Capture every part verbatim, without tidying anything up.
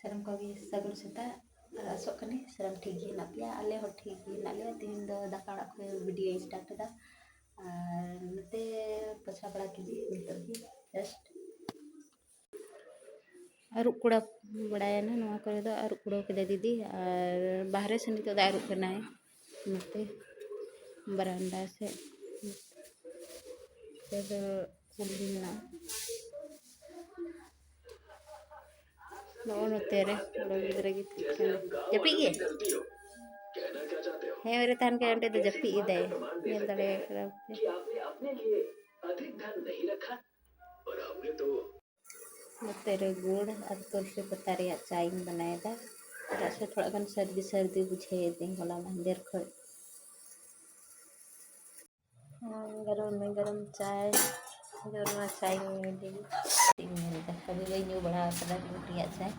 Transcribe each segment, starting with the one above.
ᱥᱟᱱᱟᱢ ᱠᱚᱜᱮ ᱥᱟᱹᱜᱩᱱ ᱥᱮᱛᱟᱜ᱾ ᱟᱨ ᱟᱥᱚᱜ ᱠᱟᱹᱱᱟᱹᱧ ᱥᱟᱱᱟᱢ ᱴᱷᱤᱠ ᱜᱮ ᱦᱮᱱᱟᱜ ᱯᱮᱭᱟ᱾ ᱟᱞᱮ ᱦᱚᱸ ᱴᱷᱤᱠ ᱜᱮ ᱦᱮᱱᱟᱜ ᱞᱮᱭᱟ᱾ ᱛᱮᱦᱮᱧ ᱫᱚ ᱫᱟᱠᱟ ᱚᱲᱟᱜ ᱠᱷᱚᱱ video ᱤᱧ start ᱮᱫᱟ᱾ ᱟᱨ ᱱᱚᱛᱮ ᱯᱚᱪᱷᱟ ᱵᱟᱲᱟ ᱠᱮᱫᱟᱹᱧ ᱱᱤᱛᱚᱜ ᱜᱮ just᱾ ᱟᱹᱨᱩᱵ ᱠᱩᱲᱟᱹ ᱵᱟᱲᱟᱭᱮᱱᱟ᱾ ᱱᱚᱣᱟ ᱠᱚᱨᱮ ᱫᱚ ᱟᱹᱨᱩᱵ ᱠᱩᱲᱟᱹᱣ ᱠᱮᱫᱟ ᱫᱤᱫᱤ, ᱟᱨ ᱵᱟᱦᱨᱮ ᱥᱮᱱ ᱱᱤᱛᱚᱜ ᱫᱚ ᱟᱹᱨᱩᱵ ᱠᱟᱱᱟᱭ᱾ ᱱᱚᱛᱮ ᱵᱟᱨᱟᱱᱰᱟ ᱥᱮᱫ, ᱱᱚᱛᱮ ᱫᱚ ᱠᱩᱞᱦᱤ ᱢᱮᱱᱟᱜᱼᱟ᱾ ᱱᱚᱜᱼᱚ ᱱᱚᱛᱮ ᱨᱮ ᱠᱚᱲᱟ ᱜᱤᱫᱽᱨᱟᱹ ᱜᱤᱛᱤᱡ ᱠᱟᱱᱟᱭ᱾ ᱡᱟᱹᱯᱤᱫ ᱜᱮ? ᱦᱮᱸ, ᱚᱸᱰᱮ ᱛᱟᱦᱮᱱ ᱠᱷᱟᱱ ᱚᱸᱰᱮ ᱫᱚ ᱡᱟᱹᱯᱤᱫ ᱮᱫᱟᱭ᱾ ᱧᱮᱞ ᱫᱟᱲᱮᱭᱟᱭ ᱠᱟᱱᱟ ᱯᱮ᱾ ᱱᱚᱛᱮ ᱨᱮ ᱜᱩᱲ ᱟᱨ ᱛᱩᱞᱥᱤ ᱯᱟᱛᱟ ᱨᱮᱭᱟᱜ ᱪᱟ ᱤᱧ ᱵᱮᱱᱟᱣᱮᱫᱟ, ᱪᱮᱫᱟᱜ ᱥᱮ ᱛᱷᱚᱲᱟ ᱜᱟᱱ ᱥᱟᱹᱨᱫᱤ ᱥᱟᱹᱨᱫᱤ ᱵᱩᱡᱷᱟᱹᱣᱮᱫᱟᱹᱧ ᱦᱚᱞᱟ ᱢᱟᱦᱫᱮᱨ ᱠᱷᱚᱱ᱾ ᱦᱮᱸ, ᱜᱚᱨᱚᱢ ᱢᱮ ᱜᱚᱨᱚᱢ ᱪᱟᱭ, ᱜᱚᱨᱚᱢ ᱪᱟᱭ ᱧᱩᱭ ᱞᱟᱹᱜᱤᱫ ᱤᱧ ᱢᱮᱱᱫᱟ, ᱠᱟᱹᱢᱤ ᱵᱟᱹᱧ ᱧᱩ ᱵᱟᱲᱟ ᱟᱠᱟᱫᱟ ᱜᱩᱲ ᱨᱮᱭᱟᱜ ᱪᱟᱭ᱾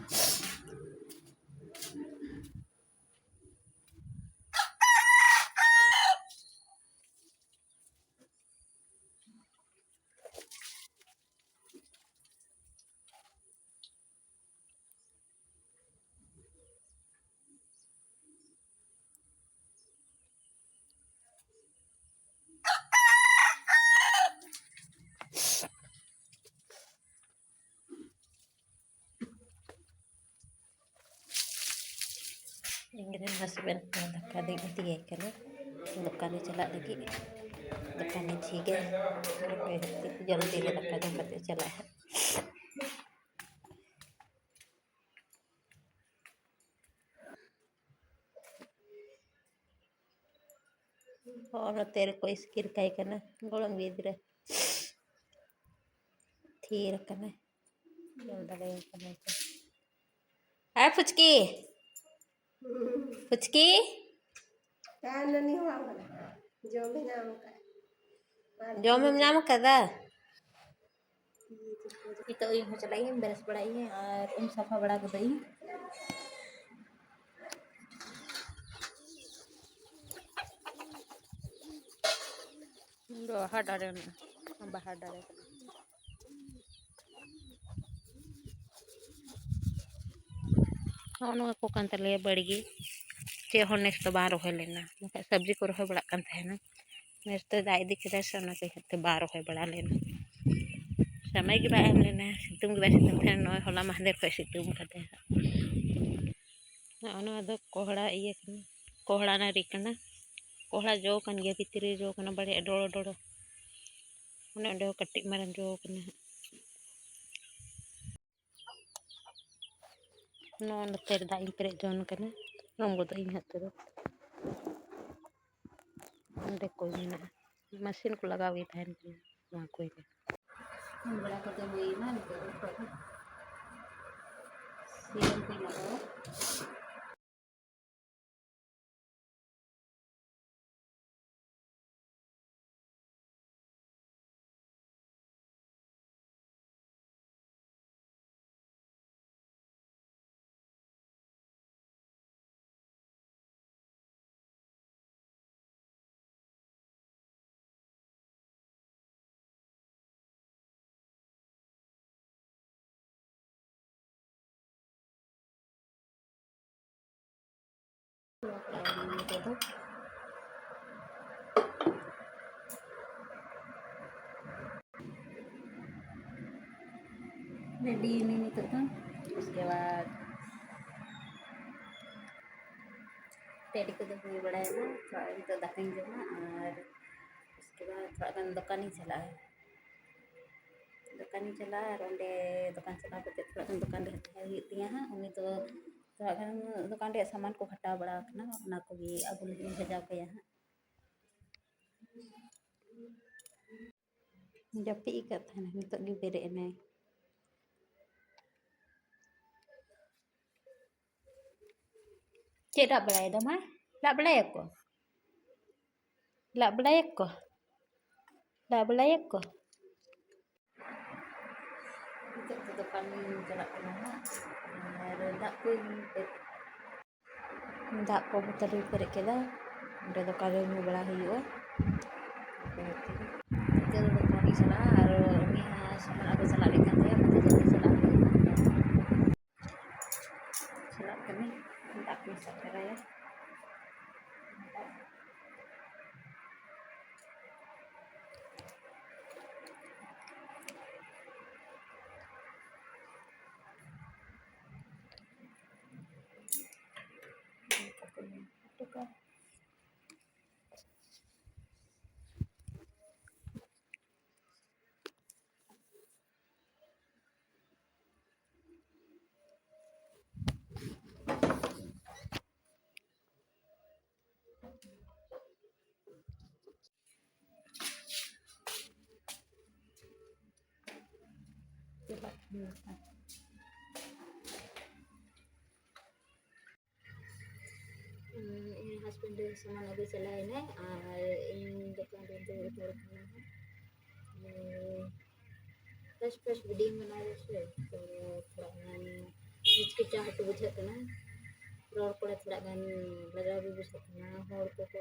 ᱤᱧ ᱨᱮᱱ husband ᱫᱟᱠᱟ ᱫᱚᱧ ᱤᱫᱤᱭᱟᱭ ᱠᱟᱱᱟ ᱫᱚᱠᱟᱱᱮ ᱪᱟᱞᱟᱜ ᱞᱟᱹᱜᱤᱫ᱾ ᱫᱚᱠᱟᱱᱮ ᱡᱷᱤᱡᱟ, ᱡᱚᱞᱫᱤ ᱨᱮ ᱫᱟᱠᱟ ᱡᱚᱢ ᱠᱟᱛᱮ ᱪᱟᱞᱟᱜ ᱦᱟᱸᱜ᱾ ᱦᱚᱸ, ᱱᱚᱛᱮ ᱨᱮᱠᱚ ᱤᱥᱠᱤᱨ ᱠᱟᱭ ᱠᱟᱱᱟ ᱜᱚᱲᱚᱢ ᱜᱤᱫᱽᱨᱟᱹ᱾ ᱛᱷᱤᱨ ᱟᱠᱟᱱᱟᱭ, ᱧᱮᱞ ᱫᱟᱲᱮᱭᱟᱭ ᱠᱟᱱᱟ ᱯᱮ᱾ ᱦᱮᱸ ᱯᱷᱩᱪᱠᱤ, ᱯᱷᱩᱪᱠᱤ, ᱦᱮᱸ, ᱱᱟᱹᱱᱤ ᱦᱚᱸ ᱟᱢ ᱠᱟᱱᱟ᱾ ᱡᱚᱢᱮ ᱧᱟᱢ ᱟᱠᱟᱫ᱾ ᱡᱚᱢᱮᱢ ᱧᱟᱢ ᱟᱠᱟᱫᱟ? ᱱᱤᱛᱚᱜ ᱤᱧ ᱦᱚᱸ ᱪᱟᱞᱟᱜ ᱤᱧ, ᱵᱨᱟᱥ ᱵᱟᱲᱟᱜ ᱤᱧ ᱟᱨ ᱩᱢ ᱥᱟᱯᱷᱟ ᱵᱟᱲᱟ ᱜᱚᱫᱚᱜ ᱤᱧ᱾ ᱤᱧ ᱫᱚ ᱵᱟᱦᱟ ᱫᱟᱨᱮ ᱢᱮᱱᱟᱜᱼᱟ, ᱵᱟᱦᱟ ᱫᱟᱨᱮ ᱠᱟᱱᱟ᱾ ᱱᱚᱜᱼᱚ ᱱᱚᱣᱟ ᱠᱚ ᱠᱟᱱ ᱛᱟᱞᱮᱭᱟ ᱵᱟᱲᱜᱮ᱾ ᱪᱮᱫ ᱦᱚᱸ ᱱᱮᱥ ᱫᱚ ᱵᱟᱝ ᱨᱚᱦᱚᱭ ᱞᱮᱱᱟ, ᱵᱟᱠᱷᱟᱡ ᱥᱚᱵᱽᱡᱤ ᱠᱚ ᱨᱚᱦᱚᱭ ᱵᱟᱲᱟᱜ ᱠᱟᱱ ᱛᱟᱦᱮᱱᱟ᱾ ᱱᱮᱥ ᱫᱚᱭ ᱫᱟᱜ ᱤᱫᱤ ᱠᱮᱫᱟ ᱥᱮ, ᱚᱱᱟ ᱠᱚ ᱤᱭᱟᱹᱛᱮ ᱵᱟᱝ ᱨᱚᱦᱚᱭ ᱵᱟᱲᱟ ᱞᱮᱱᱟ᱾ ᱥᱚᱢᱚᱭ ᱜᱮ ᱵᱟᱭ ᱮᱢ ᱞᱮᱱᱟ, ᱥᱤᱛᱩᱝ ᱜᱮ ᱵᱟᱭ ᱥᱤᱛᱩᱝ ᱛᱟᱦᱮᱱᱟ᱾ ᱱᱚᱜᱼᱚᱭ ᱦᱚᱞᱟ ᱢᱟᱦᱫᱮᱨ ᱠᱷᱚᱱ ᱥᱤᱛᱩᱝ ᱠᱟᱫᱟᱭ ᱦᱟᱸᱜ᱾ ᱱᱚᱜᱼᱚ ᱱᱚᱣᱟ ᱫᱚ ᱠᱚᱦᱲᱟ ᱤᱭᱟᱹ ᱠᱟᱱᱟ, ᱠᱚᱦᱲᱟ ᱱᱟᱹᱲᱤ ᱠᱟᱱᱟ᱾ ᱠᱚᱦᱲᱟ ᱡᱚ ᱠᱟᱱ ᱜᱮᱭᱟ, ᱵᱷᱤᱛᱨᱤ ᱨᱮ ᱡᱚ ᱠᱟᱱᱟ, ᱵᱟᱲᱮ ᱰᱚᱲᱚ ᱰᱚᱲᱚ᱾ ᱚᱱᱮ ᱚᱸᱰᱮ ᱦᱚᱸ ᱠᱟᱹᱴᱤᱡ ᱢᱟᱨᱟᱝ ᱡᱚ ᱠᱟᱱᱟ ᱦᱟᱸᱜ᱾ ᱱᱚᱜᱼᱚ ᱱᱚᱛᱮ ᱨᱮ ᱫᱟᱜ ᱤᱧ ᱯᱮᱨᱮᱡ ᱡᱚᱝ ᱠᱟᱱᱟ, ᱩᱰᱩᱝ ᱜᱚᱫᱚᱜ ᱤᱧ ᱦᱟᱸᱜ ᱛᱚᱵᱮ᱾ ᱚᱸᱰᱮ ᱠᱚ ᱢᱮᱱᱟᱜᱼᱟ, ᱢᱮᱥᱤᱱ ᱠᱚ ᱞᱟᱜᱟᱣ ᱜᱮ ᱛᱟᱦᱮᱱ ᱠᱟᱱᱟ ᱱᱚᱣᱟ ᱠᱚᱨᱮ᱾ ᱤᱥᱤᱱ ᱵᱟᱲᱟ ᱠᱟᱛᱮ ᱦᱩᱭᱱᱟ, ᱱᱤᱛᱚᱜ ᱫᱚ ᱥᱤᱨᱚᱢ ᱠᱚᱧ ᱞᱟᱜᱟᱣᱟ᱾ ᱨᱮᱰᱤ ᱭᱮᱱᱟᱹᱧ ᱱᱤᱛᱚᱜ ᱫᱚ᱾ ᱩᱥᱠᱮ ᱵᱟᱫ ᱨᱮᱰᱤ ᱠᱚᱫᱚ ᱦᱩᱭ ᱵᱟᱲᱟᱭᱮᱱᱟ᱾ ᱛᱚ, ᱱᱤᱛᱚᱜ ᱫᱟᱠᱟᱧ ᱡᱚᱢᱟ ᱟᱨ ᱩᱥᱠᱮ ᱵᱟᱫ ᱛᱷᱚᱲᱟ ᱜᱟᱱ ᱫᱚᱠᱟᱱᱤᱧ ᱪᱟᱞᱟᱜᱼᱟ᱾ ᱫᱚᱠᱟᱱᱤᱧ ᱪᱟᱞᱟᱜᱼᱟ ᱟᱨ ᱚᱸᱰᱮ ᱫᱚᱠᱟᱱ ᱪᱟᱞᱟᱣ ᱠᱟᱛᱮ ᱛᱷᱚᱲᱟ ᱜᱟᱱ ᱫᱚᱠᱟᱱ ᱨᱮ ᱦᱟᱛᱟᱣ ᱦᱩᱭᱩᱜ ᱛᱤᱧᱟᱹ ᱦᱟᱸᱜ᱾ ᱩᱱᱤ ᱫᱚ ᱛᱷᱚᱲᱟ ᱜᱟᱱ ᱫᱚᱠᱟᱱ ᱨᱮᱭᱟᱜ ᱥᱟᱢᱟᱱ ᱠᱚ ᱜᱷᱟᱴᱟᱣ ᱵᱟᱲᱟ ᱟᱠᱟᱱᱟ, ᱚᱱᱟ ᱠᱚᱜᱮ ᱟᱹᱜᱩ ᱞᱟᱹᱜᱤᱫ ᱤᱧ ᱵᱷᱮᱡᱟ ᱠᱟᱭᱟ ᱦᱟᱸᱜ᱾ ᱡᱟᱹᱯᱤᱫ ᱟᱠᱟᱫ ᱛᱟᱦᱮᱱᱟᱭ, ᱱᱤᱛᱚᱜ ᱜᱮ ᱵᱮᱨᱮᱫ ᱮᱱᱟᱭ᱾ ᱪᱮᱫ ᱨᱟᱜ ᱵᱟᱲᱟᱭᱮᱫᱟᱢ, ᱦᱮᱸ? ᱨᱟᱜ ᱵᱟᱲᱟᱭᱟᱠᱚ? ᱨᱟᱜ ᱵᱟᱲᱟᱭᱟᱠᱚ? ᱨᱟᱜ ᱵᱟᱲᱟᱭᱟᱠᱚ? ᱱᱤᱛᱚᱜ ᱫᱚ ᱫᱚᱠᱟᱱ ᱪᱟᱞᱟᱜ ᱠᱟᱱᱟ ᱦᱟᱸᱜ᱾ ᱟᱨ ᱫᱟᱜ ᱠᱚᱧ ᱫᱟᱜ ᱠᱚ ᱵᱳᱛᱚᱞ ᱨᱮᱧ ᱯᱮᱨᱮᱡ ᱠᱮᱫᱟ, ᱚᱸᱰᱮ ᱫᱚᱠᱟᱱ ᱨᱮ ᱧᱩ ᱵᱟᱲᱟ ᱦᱩᱭᱩᱜᱼᱟ᱾ ᱱᱤᱛᱚᱜ ᱫᱚ ᱫᱚᱠᱟᱱ ᱨᱤᱧ ᱪᱟᱞᱟᱜᱼᱟ, ᱟᱨ ᱩᱱᱤ ᱦᱚᱸ ᱥᱟᱢᱟᱱ ᱟᱹᱜᱩ ᱪᱟᱞᱟᱜ ᱞᱟᱹᱜᱤᱫ ᱠᱟᱱ ᱛᱟᱭᱟ, ᱚᱱᱟᱛᱮ ᱡᱚᱞᱫᱤ ᱪᱟᱞᱟᱜ ᱦᱩᱭᱩᱜᱼᱟ᱾ ᱪᱟᱞᱟᱜ ᱛᱟᱯᱤᱧ ᱥᱟᱯᱷᱟᱭᱟ᱾ ᱤᱧ ᱦᱟᱥᱵᱮᱱᱰ ᱥᱟᱢᱟᱱ ᱟᱹᱜᱩᱭ ᱪᱟᱞᱟᱣ ᱮᱱᱟᱭ ᱟᱨ ᱤᱧ ᱫᱚᱠᱟᱱ ᱨᱮ ᱫᱩᱲᱩᱵ ᱦᱟᱛᱟᱲ ᱠᱟᱱᱟ᱾ ᱯᱷᱟᱥᱴ ᱯᱷᱟᱥᱴ ᱵᱷᱤᱰᱤᱭᱳᱧ ᱵᱮᱱᱟᱣ ᱮᱫᱟ ᱥᱮ, ᱛᱚ ᱛᱷᱚᱲᱟ ᱜᱟᱱ ᱦᱤᱪᱠᱤᱪᱟᱦ ᱦᱚᱸ ᱵᱩᱡᱷᱟᱹᱜ ᱠᱟᱱᱟ᱾ ᱨᱚᱲ ᱠᱚᱨᱮ ᱛᱷᱚᱲᱟ ᱜᱟᱱ ᱞᱟᱡᱟᱣ ᱜᱮ ᱵᱩᱡᱷᱟᱹᱜ ᱠᱟᱱᱟ, ᱦᱚᱲ ᱠᱚᱠᱚ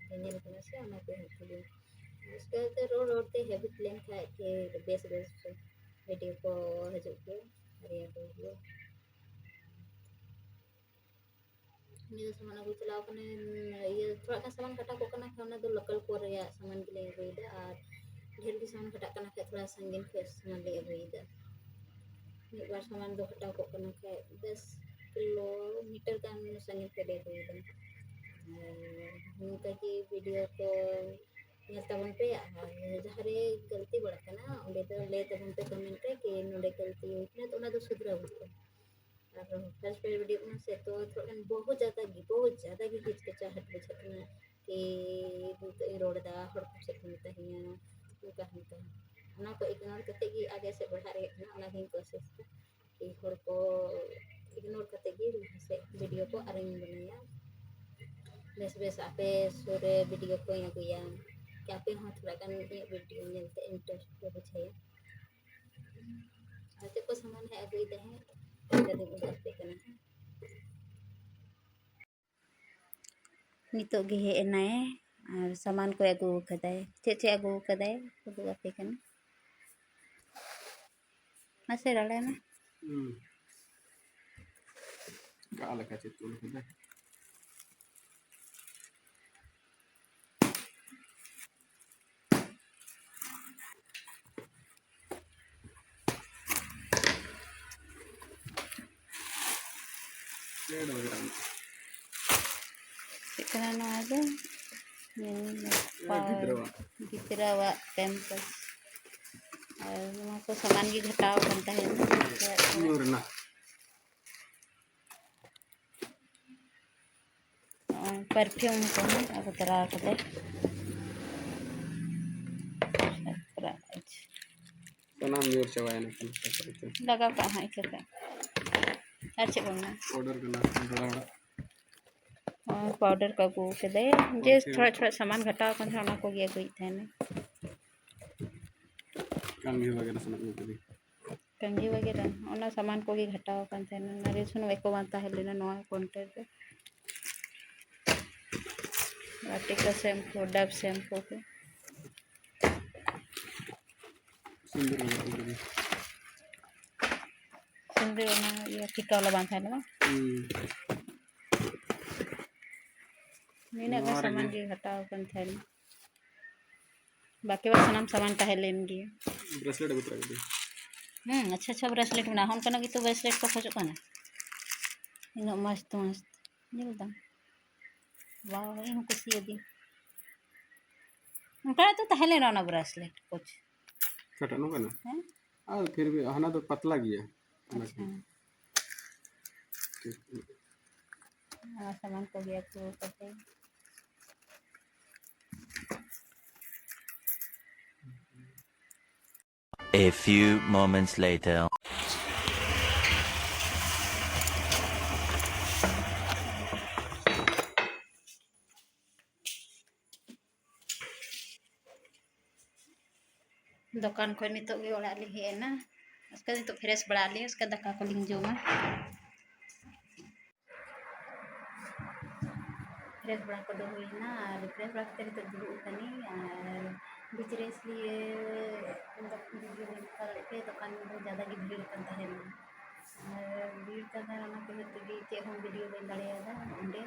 ᱧᱮᱧᱮᱞ ᱠᱟᱱᱟ ᱥᱮ, ᱚᱱᱟ ᱠᱚ ᱦᱚᱸ ᱠᱩᱞᱤ᱾ ᱟᱥᱛᱮ ᱟᱥᱛᱮ ᱨᱚᱲ ᱨᱚᱲ ᱛᱮ ᱦᱮᱵᱤᱴ ᱞᱮᱱ ᱠᱷᱟᱡ ᱯᱷᱤᱨ ᱵᱮᱥ ᱵᱮᱥ ᱵᱷᱤᱰᱤᱭᱳ ᱠᱚ ᱦᱤᱡᱩᱜ ᱜᱮᱭᱟ, ᱵᱟᱨᱭᱟ ᱠᱚ ᱦᱩᱭᱩᱜ᱾ ᱱᱤᱭᱟᱹ ᱥᱟᱢᱟᱱ ᱟᱹᱜᱩ ᱪᱟᱞᱟᱣ ᱠᱟᱱᱟᱭ, ᱤᱭᱟᱹ, ᱛᱷᱚᱲᱟ ᱜᱟᱱ ᱥᱟᱢᱟᱱ ᱠᱟᱴᱟᱣ ᱠᱚᱜ ᱠᱟᱱᱟ, ᱠᱷᱟᱱ ᱚᱱᱟ ᱫᱚ ᱞᱳᱠᱟᱞ ᱠᱚ ᱨᱮᱭᱟᱜ ᱥᱟᱢᱟᱱ ᱜᱮᱞᱤᱧ ᱟᱹᱜᱩᱭᱮᱫᱟ, ᱟᱨ ᱰᱷᱮᱨ ᱜᱮ ᱥᱟᱢᱟᱱ ᱠᱟᱴᱟᱜ ᱠᱟᱱᱟ ᱠᱷᱟᱡ ᱛᱷᱚᱲᱟ ᱥᱟᱺᱜᱤᱧ ᱠᱷᱚᱡ ᱥᱟᱢᱟᱱ ᱞᱤᱧ ᱟᱹᱜᱩᱭᱮᱫᱟ᱾ ᱢᱤᱫ ᱵᱟᱨ ᱥᱟᱢᱟᱱ ᱫᱚ ᱠᱟᱴᱟᱣ ᱠᱚᱜ ᱠᱟᱱᱟ ᱠᱷᱟᱡ ᱫᱚᱥ ᱠᱤᱞᱳᱢᱤᱴᱟᱨ ᱜᱟᱱ ᱥᱟᱺᱜᱤᱧ ᱠᱷᱚᱡ ᱞᱤᱧ ᱟᱹᱜᱩᱭᱮᱫᱟ᱾ ᱟᱨ ᱱᱚᱝᱠᱟ ᱜᱮ ᱵᱷᱤᱰᱤᱭᱳ ᱠᱚ ᱧᱮᱞ ᱛᱟᱵᱚᱱ ᱯᱮ, ᱟᱨ ᱡᱟᱦᱟᱸ ᱨᱮ ᱜᱟᱹᱞᱛᱤ ᱵᱟᱲᱟᱜ ᱠᱟᱱᱟ ᱚᱸᱰᱮ ᱫᱚ ᱞᱟᱹᱭ ᱛᱟᱵᱚᱱ ᱯᱮ ᱠᱚᱢᱮᱱᱴ ᱨᱮ ᱠᱤ ᱱᱚᱸᱰᱮ ᱜᱟᱹᱞᱛᱤ ᱦᱩᱭ ᱠᱟᱱᱟ, ᱛᱚ ᱚᱱᱟ ᱫᱚ ᱥᱩᱫᱷᱨᱟᱹᱣ ᱦᱩᱭᱩᱜᱼᱟ᱾ ᱟᱨ ᱯᱷᱟᱥᱴ ᱯᱷᱟᱥᱴ ᱵᱷᱤᱰᱤᱭᱳ ᱠᱟᱱᱟ ᱥᱮ, ᱛᱚ ᱛᱷᱚᱲᱟ ᱜᱟᱱ ᱵᱚᱦᱩᱛ ᱡᱟᱫᱟ ᱜᱮ, ᱵᱚᱦᱩᱛ ᱡᱟᱫᱟ ᱜᱮ ᱦᱤᱪᱠᱤᱪᱟᱦᱟᱴ ᱵᱩᱡᱷᱟᱹᱜ ᱠᱟᱱᱟ ᱠᱤ ᱱᱤᱛᱚᱜ ᱤᱧ ᱨᱚᱲ ᱮᱫᱟ, ᱦᱚᱲ ᱠᱚ ᱪᱮᱫ ᱠᱚ ᱢᱮᱛᱟᱧᱟ, ᱚᱱᱠᱟ ᱦᱟᱱᱠᱟ᱾ ᱚᱱᱟ ᱠᱚ ᱤᱜᱱᱳᱨ ᱠᱟᱛᱮ ᱜᱮ ᱟᱜᱮ ᱥᱮᱫ ᱵᱟᱲᱦᱟᱜ ᱨᱮᱭᱟᱜ ᱠᱟᱱᱟ, ᱚᱱᱟᱜᱤᱧ ᱠᱳᱥᱤᱥ ᱮᱫᱟ ᱠᱤ ᱦᱚᱲ ᱠᱚ ᱤᱜᱱᱳᱨ ᱠᱟᱛᱮ ᱜᱮ ᱞᱟᱦᱟ ᱥᱮᱫ ᱵᱷᱤᱰᱤᱭᱳ ᱠᱚ ᱟᱨᱚᱧ ᱵᱮᱱᱟᱣᱟ᱾ ᱵᱮᱥ ᱵᱮᱥ ᱟᱯᱮ ᱥᱩᱨ ᱨᱮ ᱵᱷᱤᱰᱤᱭᱳ ᱠᱚᱧ ᱟᱹᱜᱩᱭᱟ, ᱠᱤ ᱟᱯᱮ ᱦᱚᱸ ᱛᱷᱚᱲᱟ ᱜᱟᱱ ᱤᱧᱟᱹᱜ ᱵᱷᱤᱰᱤᱭᱳ ᱧᱮᱞ ᱛᱮ ᱤᱱᱴᱟᱨᱮᱥᱴ ᱯᱮ ᱵᱩᱡᱷᱟᱹᱣᱟ᱾ ᱟᱨ ᱪᱮᱫ ᱠᱚ ᱥᱟᱢᱟᱱ ᱦᱮᱡ ᱟᱹᱜᱩᱭᱮᱫᱟ ᱦᱟᱸᱜ, ᱚᱱᱠᱟ ᱫᱚᱧ ᱩᱫᱩᱜ ᱟᱯᱮ ᱠᱟᱱᱟ ᱦᱟᱸᱜ᱾ ᱱᱤᱛᱚᱜ ᱜᱮ ᱦᱮᱡ ᱮᱱᱟᱭ ᱟᱨ ᱥᱟᱢᱟᱱ ᱠᱚᱭ ᱟᱹᱜᱩ ᱟᱠᱟᱫᱟᱭ᱾ ᱪᱮᱫ ᱪᱮᱫ ᱟᱹᱜᱩ ᱟᱠᱟᱫᱟᱭ ᱩᱫᱩᱜ ᱟᱯᱮ ᱠᱟᱱᱟ᱾ ᱢᱟᱥᱮ ᱨᱚᱲᱟᱭ ᱢᱮ᱾ ᱦᱩᱸ᱾ ᱚᱠᱟ ᱞᱮᱠᱟ ᱪᱮᱫ ᱠᱚ ᱞᱮᱠᱟ? ᱪᱮᱫ ᱠᱟᱱᱟ ᱱᱚᱣᱟ ᱫᱚ? ᱧᱮᱞ ᱢᱮ᱾ ᱜᱤᱫᱽᱨᱟᱹᱣᱟᱜ᱾ ᱜᱤᱫᱽᱨᱟᱹᱣᱟᱜ ᱯᱮᱢᱯᱟᱥ᱾ ᱟᱨ ᱱᱚᱣᱟ ᱠᱚ ᱥᱟᱢᱟᱱ ᱜᱮ ᱜᱷᱟᱴᱟᱣ ᱟᱠᱟᱱ ᱛᱟᱦᱮᱱᱟ᱾ ᱧᱩ ᱨᱮᱱᱟᱜ᱾ ᱱᱚᱜᱼᱚᱭ ᱯᱟᱨᱯᱷᱤᱭᱩᱢ ᱠᱚᱦᱚᱸ ᱟᱹᱜᱩ ᱛᱚᱨᱟ ᱠᱟᱫᱟᱭ᱾ ᱥᱟᱱᱟᱢ ᱧᱩᱨ ᱪᱟᱵᱟᱭᱮᱱᱟ ᱠᱷᱟᱱ᱾ ᱞᱟᱜᱟᱣ ᱠᱟᱜ ᱦᱟᱸᱜ ᱤᱠᱟᱹ ᱠᱟᱜ᱾ ᱟᱨ ᱪᱮᱫ ᱵᱟᱝ ᱢᱮᱱᱟᱜᱼᱟ? ᱯᱟᱣᱰᱟᱨ ᱠᱟᱱᱟ, ᱫᱟᱬᱟ ᱵᱟᱲᱟ᱾ ᱦᱚᱸ, ᱯᱟᱣᱰᱟᱨ ᱠᱚ ᱟᱹᱜᱩ ᱠᱟᱫᱟᱭ᱾ ᱡᱮ ᱯᱟᱨᱯᱷᱤᱭᱩᱢ᱾ ᱛᱷᱚᱲᱟ ᱛᱷᱚᱲᱟ ᱥᱟᱢᱟᱱ ᱜᱷᱟᱴᱟᱣ ᱟᱠᱟᱱ ᱛᱟᱦᱮᱸᱱᱟ, ᱚᱱᱟ ᱠᱚᱜᱮ ᱟᱹᱜᱩᱭᱮᱫ ᱛᱟᱦᱮᱱᱟ᱾ ᱠᱟᱹᱢᱤ ᱵᱟᱜᱮᱨᱟ ᱥᱟᱱᱟᱢ ᱟᱹᱜᱩ ᱠᱟᱫᱟᱹᱧ᱾ ᱠᱟᱹᱢᱤ ᱵᱟᱜᱮᱨᱟ, ᱚᱱᱟ ᱥᱟᱢᱟᱱ ᱠᱚᱜᱮ ᱜᱷᱟᱴᱟᱣ ᱟᱠᱟᱱ ᱛᱟᱦᱮᱱᱟ᱾ ᱚᱱᱟ ᱨᱤᱥᱩᱱ ᱮᱠᱚ ᱵᱟᱝ ᱛᱟᱦᱮᱸ ᱞᱮᱱᱟ ᱱᱚᱣᱟ ᱠᱚᱱᱴᱮᱱ ᱨᱮ᱾ ᱟᱨ ᱴᱤᱠᱟ ᱥᱮᱢᱯᱩ, ᱰᱟᱵᱷ ᱥᱮᱢᱯᱩ ᱠᱚ᱾ ᱥᱤᱸᱫᱩᱨ ᱞᱟᱜᱟᱣ ᱠᱟᱫᱟᱹᱧ᱾ ᱥᱤᱸᱫᱩᱨ ᱚᱱᱟ ᱤᱭᱟᱹ ᱴᱤᱠᱟ ᱵᱟᱞᱟ ᱵᱟᱝ ᱛᱟᱦᱮᱸ ᱞᱮᱱᱟ? ᱦᱩᱸ᱾ ᱱᱤᱱᱟᱹᱜ ᱜᱟᱱ ᱱᱚᱣᱟ ᱥᱟᱢᱟᱱ ᱨᱮᱜᱮ᱾ ᱜᱮ ᱜᱷᱟᱴᱟᱣ ᱟᱠᱟᱱ ᱛᱟᱦᱮᱱᱟ᱾ ᱵᱟᱹᱠᱤ ᱵᱟᱫ ᱥᱟᱱᱟᱢ ᱥᱟᱢᱟᱱ ᱛᱟᱦᱮᱸ ᱞᱮᱱ ᱜᱮᱭᱟ᱾ ᱵᱨᱮᱥᱞᱮᱴ ᱟᱹᱜᱩ ᱛᱚᱨᱟ ᱠᱮᱫᱟᱹᱧ᱾ ᱦᱩᱸ, ᱟᱪᱪᱷᱟ, ᱟᱪᱪᱷᱟ, ᱵᱨᱮᱥᱞᱮᱴ ᱢᱮᱱᱟᱜᱼᱟ᱾ ᱚᱱᱠᱟᱱᱟᱜ ᱜᱮᱛᱚ ᱵᱨᱮᱥᱞᱮᱴ ᱠᱚ ᱠᱷᱚᱡᱚᱜ ᱠᱟᱱᱟ᱾ ᱩᱱᱟᱹᱜ ᱢᱚᱡᱽ ᱛᱚ ᱢᱚᱡᱽ᱾ ᱧᱮᱞ ᱫᱟᱢ? ᱣᱟᱣ, ᱤᱧ ᱦᱚᱸ ᱠᱩᱥᱤᱭᱟᱫᱤᱧ᱾ ᱚᱱᱠᱟᱱᱟᱜ ᱛᱚ ᱛᱟᱦᱮᱸ ᱞᱮᱱᱟ ᱚᱱᱟ ᱵᱨᱮᱥᱞᱮᱴ ᱠᱚ᱾ ᱚᱠᱟᱴᱟᱜ ᱱᱚᱝᱠᱟᱱᱟᱜ? ᱦᱮᱸ? ᱟᱨ ᱯᱷᱤᱨ ᱵᱷᱤ ᱦᱟᱱᱟ ᱫᱚ ᱯᱟᱛᱞᱟ ᱜᱮᱭᱟ᱾ ᱚᱱᱟ ᱟᱪᱪᱷᱟ᱾ ᱠᱷᱚᱱ᱾ ᱴᱷᱤᱠ᱾ ᱱᱚᱣᱟ ᱥᱟᱢᱟᱱ ᱠᱚᱜᱮ ᱟᱹᱜᱩ ᱠᱟᱛᱮ᱾ A few moments later. ᱫᱚᱠᱟᱱ ᱠᱷᱚᱱ ᱱᱤᱛᱚᱜ ᱜᱮ ᱚᱲᱟᱜ ᱞᱤᱧ ᱦᱮᱡ ᱮᱱᱟ᱾ ᱩᱥᱠᱮ ᱱᱤᱛᱚᱜ ᱯᱷᱨᱮᱥ ᱵᱟᱲᱟᱜ ᱟᱹᱞᱤᱧ, ᱩᱥᱠᱮ ᱫᱟᱠᱟ ᱠᱚᱞᱤᱧ ᱡᱚᱢᱟ᱾ ᱯᱷᱨᱮᱥ ᱵᱟᱲᱟ ᱠᱚᱫᱚ ᱦᱩᱭᱱᱟ ᱟᱨ ᱯᱷᱨᱮᱥ ᱵᱟᱲᱟ ᱠᱟᱛᱮ ᱱᱤᱛᱚᱜ ᱫᱩᱲᱩᱵ ᱟᱠᱟᱱᱟᱹᱧ ᱟᱨ ᱵᱤᱪ ᱨᱮ ᱤᱥᱞᱤᱭᱮ ᱵᱷᱤᱰᱤᱭᱳ ᱵᱟᱹᱧ ᱦᱟᱛᱟᱣ ᱫᱟᱲᱮᱭᱟᱜ ᱛᱮ ᱫᱚᱠᱟᱱ ᱫᱚ ᱡᱟᱫᱟ ᱜᱮ ᱵᱷᱤᱲ ᱟᱠᱟᱱ ᱛᱟᱦᱮᱱᱟ᱾ ᱟᱨ ᱵᱷᱤᱲ ᱠᱟᱱ ᱚᱱᱟ ᱠᱷᱟᱹᱛᱤᱨ ᱛᱮᱜᱮ ᱪᱮᱫ ᱦᱚᱸ ᱵᱷᱤᱰᱤᱭᱳ ᱵᱟᱹᱧ ᱫᱟᱲᱮᱭᱟᱫᱟ᱾ ᱚᱸᱰᱮ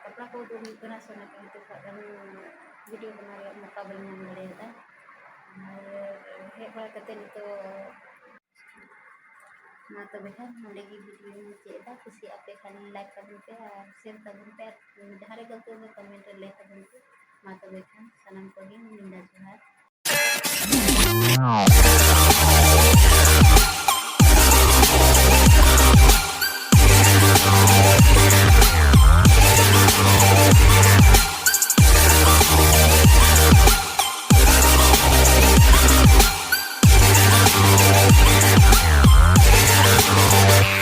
ᱠᱟᱯᱲᱟ ᱠᱚ ᱩᱫᱩᱜ ᱦᱩᱭᱩᱜ ᱠᱟᱱᱟ ᱥᱮ, ᱚᱱᱟ ᱠᱷᱟᱹᱛᱤᱨ ᱛᱮ ᱛᱷᱚᱲᱟ ᱜᱟᱱ ᱵᱷᱤᱰᱤᱭᱳ ᱵᱮᱱᱟᱣ ᱨᱮᱭᱟᱜ ᱢᱚᱠᱟ ᱵᱟᱹᱧ ᱧᱟᱢ ᱫᱟᱲᱮᱭᱟᱫᱟ᱾ ᱟᱨ ᱦᱮᱡ ᱵᱟᱲᱟ ᱠᱟᱛᱮ ᱱᱤᱛᱚᱜ ᱢᱟ ᱛᱚᱵᱮ ᱠᱷᱟᱱ ᱱᱚᱸᱰᱮ ᱜᱮ ᱵᱷᱤᱰᱤᱭᱳᱧ ᱢᱩᱪᱟᱹᱫ ᱮᱫᱟ᱾ ᱠᱩᱥᱤᱭᱟᱜ ᱯᱮ ᱠᱷᱟᱱ ᱞᱟᱭᱤᱠ ᱛᱟᱵᱚᱱ ᱯᱮ ᱟᱨ ᱥᱮᱭᱟᱨ ᱛᱟᱵᱚᱱ ᱯᱮ, ᱟᱨ ᱡᱟᱦᱟᱸ ᱨᱮ ᱜᱟᱹᱞᱛᱤ ᱦᱩᱭᱩᱜ ᱠᱚᱢᱮᱱᱴ ᱨᱮ ᱞᱟᱹᱭ ᱛᱟᱵᱚᱱ ᱯᱮ᱾ ᱢᱟ ᱛᱚᱵᱮ ᱠᱷᱟᱱ